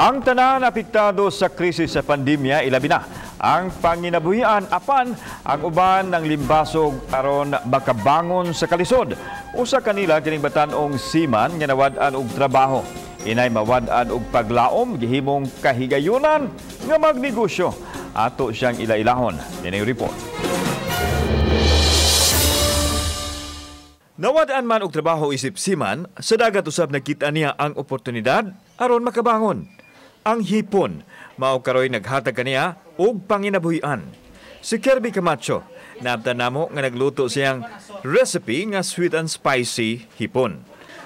Ang tanan apektado sa krisis sa pandemya, ilabi na ang panginabuhian, apan ang uban ng limbasog aron makabangon sa kalisod. Usa kanila kining batan-ong seaman nga nawad-an og trabaho. Inay mawad-an og paglaom, gihimong kahigayunan nga magnegosyo. Ato siyang ila-ilahon. Nining report. Nawad-an man og trabaho isip seaman, sa dagat usab nakita niya ang oportunidad aron makabangon. Ang hipon, mao karoy naghatag kaniya og panginabuhian. Si Kirby Camacho, naabtan namo nga nagluto siyang recipe nga sweet and spicy hipon.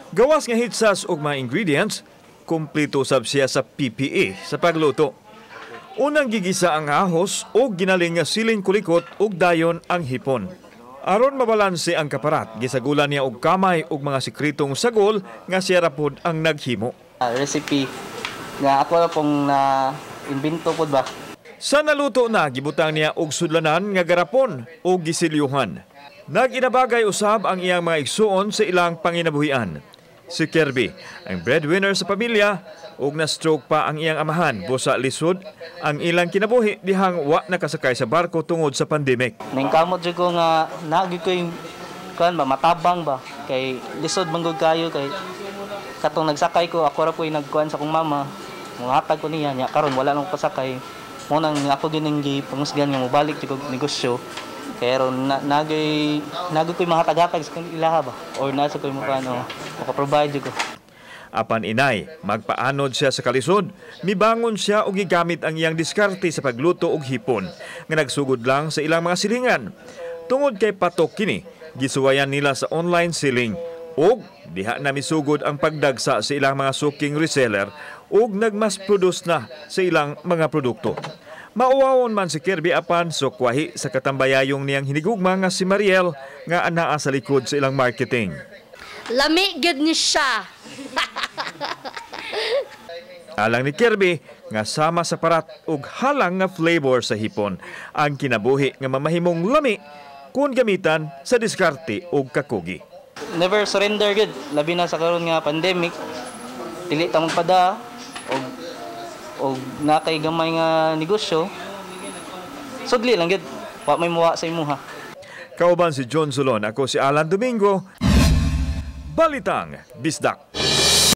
Gawas nga hitsas og mga ingredients, kumpleto sab siya sa PPE sa pagluto. Unang gigisa ang ahos og ginaling nga siling kulikot og dayon ang hipon. Aron mabalanse ang kaparat, gisagulan niya og kamay og mga sekretong sagol nga siya ra pod ang naghimo. Recipe nga ako na pong na-invento pod ba. Sa naluto na, gibutang niya og sudlanan nga garapon o gisilyuhan. Nag-inabagay usab ang iyang mga igsuon sa ilang panginabuhian. Si Kirby, ang breadwinner sa pamilya, ug na-stroke pa ang iyang amahan, busa lisod ang ilang kinabuhi dihang wa nakasakay sa barko tungod sa pandemic. Ningkamot jud ko nga naa gyud ko yung kuan ba, matabang ba, kay lisod man gud kayo, kay katong nagsakay ko, ako ra po'y nagkuan sa akong mama, muhatag ko niya, nya karon wala nang pasakay. Mo nang ako gining gipangusgan nga mobalik jud kog negosyo. Pero nagay ko'y mahatag-hatag sa ilaha ba, or nasa ko'y mukha, maka-provide jud ko. Apan inay, magpaanod siya sa kalisod, mibangon siya og gigamit ang iyang diskarte sa pagluto og hipon, nga nagsugod lang sa ilang mga silingan. Tungod kay patok kini, gisuwayan nila sa online selling ug diha na misugod ang pagdagsa sa ilang mga suking reseller ug nagmas-produce na sa ilang mga produkto. Mauwawon man si Kirby apan sukwahi sa katambayayong niyang hinigugma nga si Mariel nga anaa sa likod sa ilang marketing. Lami gyud ni siya. Alang ni Kirby nga sama sa parat ug halang nga flavor sa hipon ang kinabuhi nga mamahimong lami kung gamitan sa diskarte ug kakugi. Never surrender gyud, labi na sa karon nga pandemic. Dili ta magpada og na kay gamay nga negosyo. Sudli lang gyud, wa may muwa sa imuha. Kauban si John Solon, ako si Alan Domingo. Balitang Bisdak.